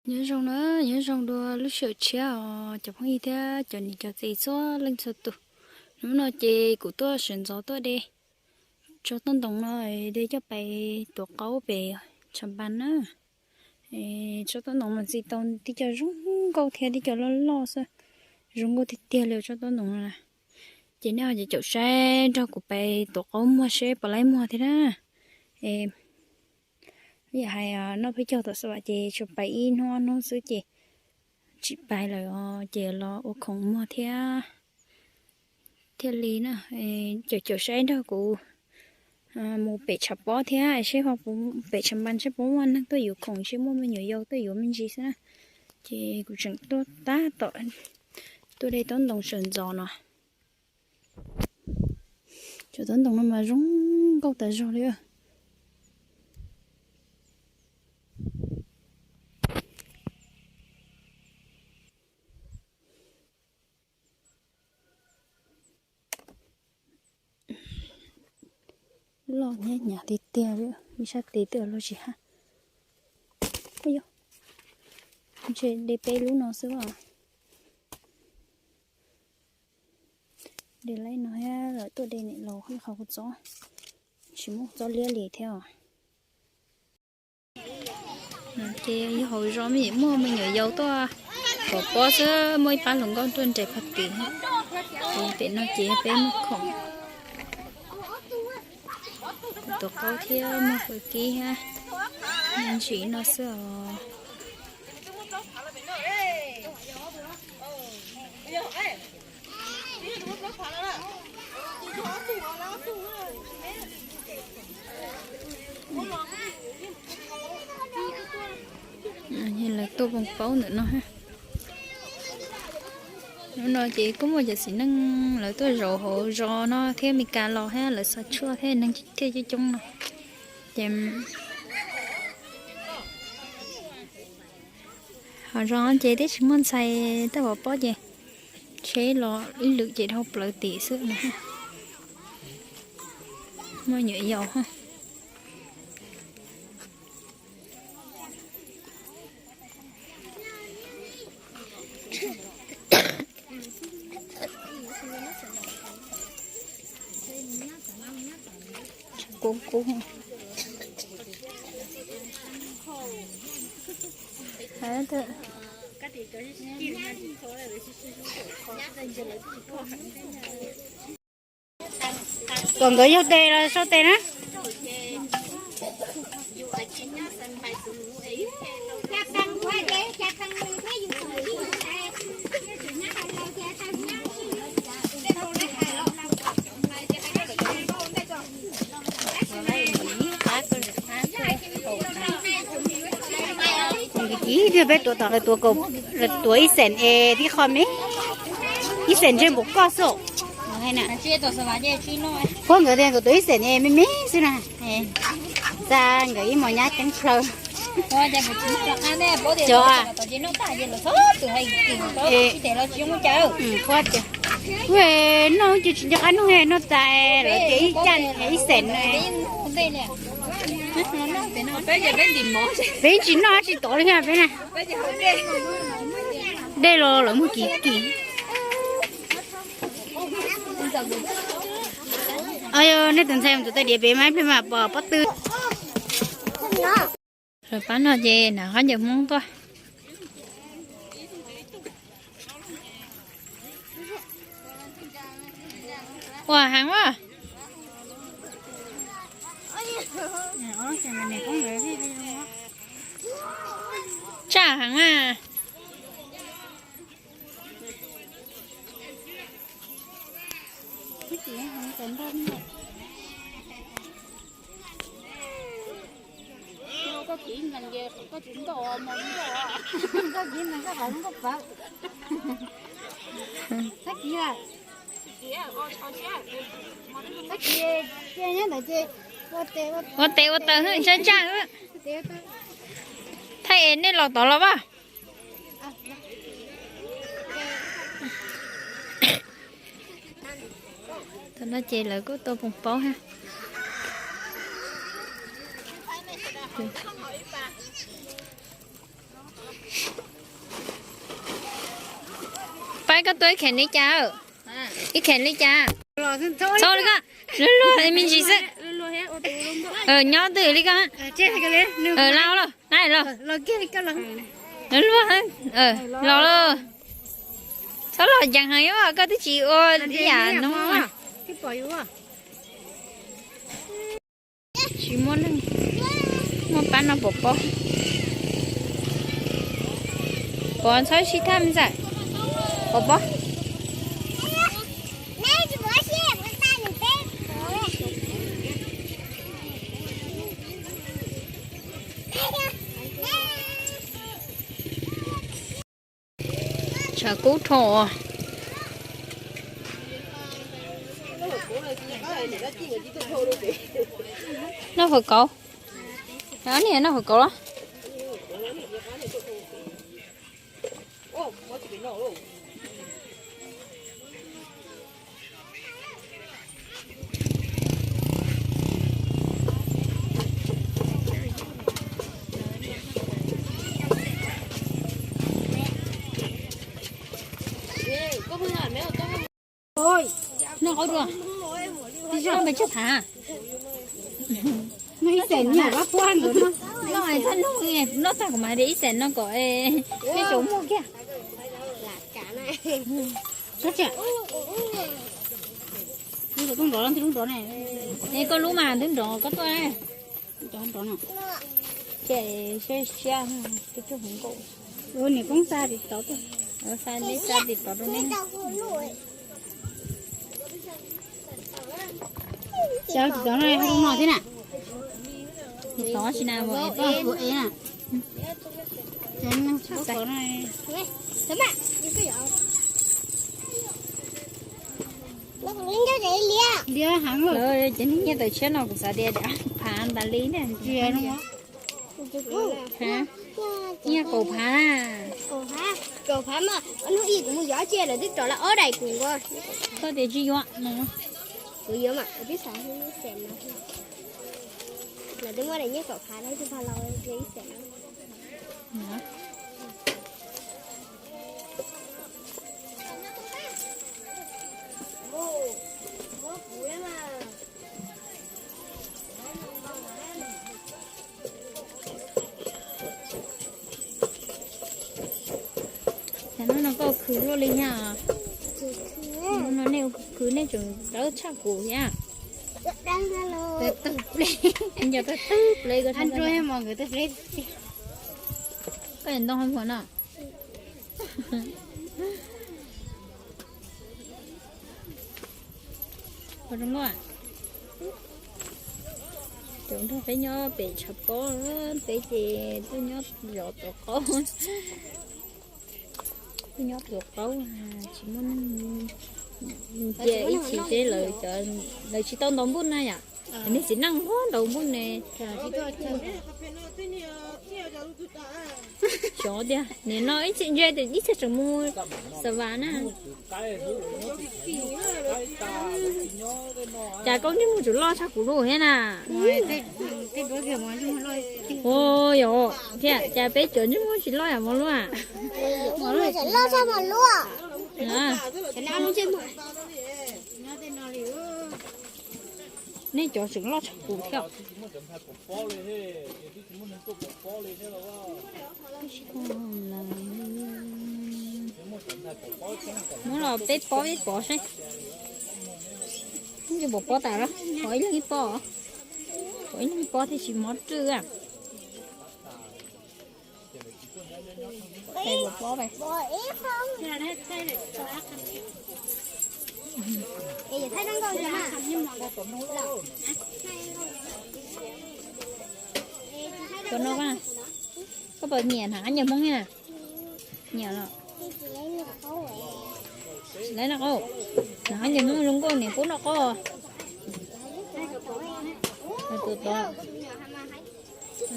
Nyob zoo na, nyob zoo dua lub sij hawm tshiab os cov phooj ywg thiab cov niam cov txiv txhua leej txhua tus. Hnub no ces kuv tuaj sawv ntxov tuaj de tsob taub ntoo no de coj pais tuav qaub pem tshav npas na. Tsob taub ntoo mas txi tau tib co zoo nkauj thiab tib co loj loj xwb. Zoo nkauj tiag tiag li tsob taub ntoo no na. Ces nej ho caum saib nrog kuv pais tuav qaub muag seb puas laib muag thiab na. Yam hais noj peb caug tom xav vam ces tsuas pais ib hnub ob hnub xwb ces tsis pais lawm os, ces los ua khoom muag thiab. Thiaj li na, caum caum saib nrog kuv mus pem tshav pob thiab seb ho pem tshav npas seb puas muaj neeg tuaj yuav khoom seb muaj me nyuam yaus tuaj yuav me ntsis xwb na. Ces kuv tseem tuaj tab tom tuaj de taub ntoo sawv ntxov no. Cov taub ntoo no mas zoo nkauj tas zog li. Loj nyab hnyav tiag tiag li, ib sab tes twb luag tsis hab. Ntshe de peb lub no xwb os. De laib no thiab lawv tuaj de niam laus ib qho kuv txob, tsis muaj txob liab li thiab os. Ces yog hauv zos me nyuam muaj me nyuam yaus tuaj pov pob xwb, muaj ib pab hluas nkauj tuaj nres phaj tim. Pem no ces peb muaj khoom tuav qaub thiab muag fawm kib thiab me ntsis no xwb os. Lawv tuaj poob paub ntawm no. Hnub no ces kuj muaj cov txiv neej lawv tuaj zaum hauv zos no thiab Mes Kas los thiab lawv xa tshuaj thiab neeg thiaj coob coob no. Ces hauv zos ces twb tsis muaj ntxhais tuaj pov pob ces tsheb los ib lwm ces dhau plaws tim xwb no. Muaj nyuam yaus. Kub kub. Kom nkawd yug tes los sau tes na. Ib pliag peb tuav tom lawv tuav kaum, lawv tuav ib xees es tib qho me, ib xees ntshe npaum koj xwb. Puab nkawd tias nkawd tuav ib xees es me me xwb na. Xa nkawd ib mos nyab ceeb plhaw. Cov, noj ces tsis nco qab nug, noj tas lawv tias ib caj ib xees. Peb tsis noj tsis tod li thiab peb na. Dej los lawv muag kim kim. Nej tus ntxhais mus tus tais diav pem mas ib pliag mas pom pob tw. Lawv pab no ces hnav khaub ncaws Hmoob tuaj. Ua heev a. Tsaj heev a. Ua tes ua taw tsaj tsaj. Thaij es nej los tod los vaj. Tam no ces lawv kuj tua poos paub thiab. Pab koj tua ib kheem li cas? Ib kheem li cas? Txhob li koj, luag luag me ntsis xwb. Nyob twj ywm li koj. Los los, luag luag, los los. Txhob los ncees heev, koj twb tsis ua ib yam no. Tsis muaj neeg, muaj pab no pov pob. Pov txhob sib thaj me ntxawm, pov pob. Tshav kub dhau. Noj hauv kauv. Niam, noj hauv kauv los. Noj qaub dua. Noj ib xees noj, noj tag kuv mam de ib xees no kom nej tsuas muaj kiag. Es koj lub mas twb nrov koj tuaj. Ces siab siab, niam Koob xa tiv tov tuaj, xa neb xa tiv tov rau neb. Cov tiv tov no thiab na. Tiv tov tsis na, ua es na. Liab heev. Ces niag nyiaj tawm tshiab no kuv xav tias phav tas li na. Nyiaj kaum phav na. Kaum phav mas hnub ib kuv mus yov cia lawv twb rov lawv ob daim kuv nkaus. Koj tias tsis yuav no. Kuv yuav mas kuv twb xav ib xees no. Lawv twb muab daim nyiaj kaum phav no ib tug phav laus ib xees no. Hnub no koj khwv luaj li thiab. Hnub no nej khwv nej tseem dawb tshaj kuv thiab. Nco tawg tawg ple ko. Koj ntoo hauv muag no. Ua zoo nkauj. Cov nrog peb nyob pem tshav pob, peb ces tuaj nyob zov tuav qaub. Tuaj nyob tuav qaub, tsis muaj neeg cia ib chim seb lawv, lawv tsis tau ntaus npuj na yom. Nej txiv neej nquag ntaus npuj ne. Xyov tiag, nim no ib txhia ntse ib txhia tseem mus xa vas na. Cas koj ntsej muag tseem loj tshaj kuv lub thiab na. Ua yog thiab, cas peb cov ntsej muag tsis loj yam Mos Luaj. Nej cov tseem loj tshaj kuv thiab. Muab los peb pob peb pov seb. Ntshe pov pob tas los pov ib leeg ib pob. Pov ib leeg ib pob thiaj tsis mob rwj. Koj no, koj puas nyiam hnav qab ncaug Hmoob na? Nyiam los? Tsis laiv noj qaub. Hnav qab ncaug Hmoob zoo nkauj niam pub noj qaub. Tus tod,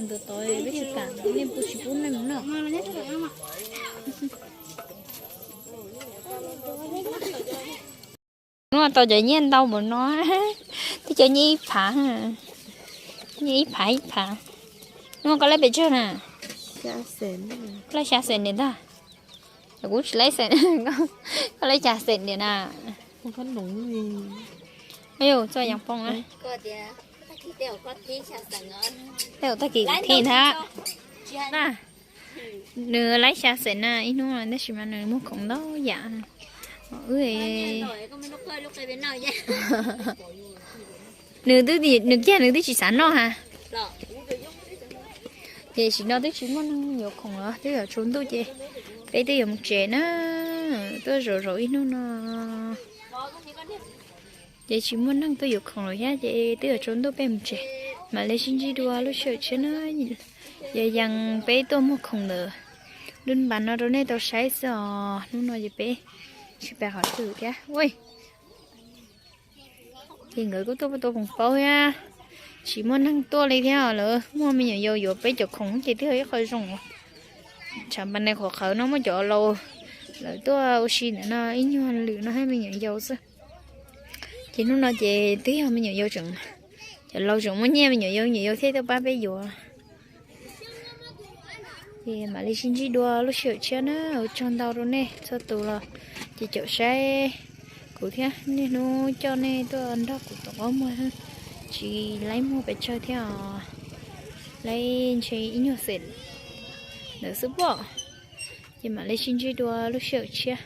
tus tod peb tsis kam, nej pub tsis pub nej mus noj. Hnub no tau cov nyiaj ntau npaum no, twb cov nyiaj ib phav, nyiaj ib phav ib phav. Hnub no koj lab pes tsawg na? Koj laib xya xees ntag. Kuv tsis laib xees, koj laib xya xees ntag na. Yus txoj yam poob na. Tej zaum tag kis kuv thij ntag. Nws laib xya xees na ib hnub no tab sis mas nws muag khoom ntau yam. Nws, nws kiag nws twb tsis xav noj ha. Ces sim no twb tsis muaj neeg yuav khoom los twb yuav tsaus ntuj ces peb twb yuav mus tsev na. Tuaj zaum zaum ib hnub no ces tsis muaj neeg tuaj yuav khoom lawm thiab ces twb yuav tsaus ntuj peb mus tsev. Mam li sib ntsib dua lub sij hawm tshiab na. Yog yees peb tuaj muag khoom ntawm lub npas no rau nej tau saib xwb os. Hnub no ces peb tsis pais qhov twg thiab. Ces nkawd kuj tuaj tua poos paub thiab, tsis muaj neeg tuaj li thiab. Lawv muaj me nyuam yaus yuav peb cov khoom ces twb yog ib qho zoo. Tshav npas nes qhuav qhawv no muaj cov laus lawv tuaj ua si ntawm no ib nyuag lwm no thiab me nyuam yaus xwb. Ces hnub no ces twb yog me nyuam yaus tseem, cov laus tseem muaj nyiaj, me nyuam yaus, me nyuam yaus thiaj tuaj pab peb yuav. Ces mam li sib ntsib dua lub sij hawm tshiab na. Ua tsaug ntau rau nej txhua tus los ces caum saib kuv thiab. Niaj hnub coj nej tuaj nrog kuv tus qub muag, tsis laib muag pes tsawg thiab os, laib ntshe ib nyuag xees ntawd xwb pob. Ces mam li sib ntsib dua lub sij hawm tshiab.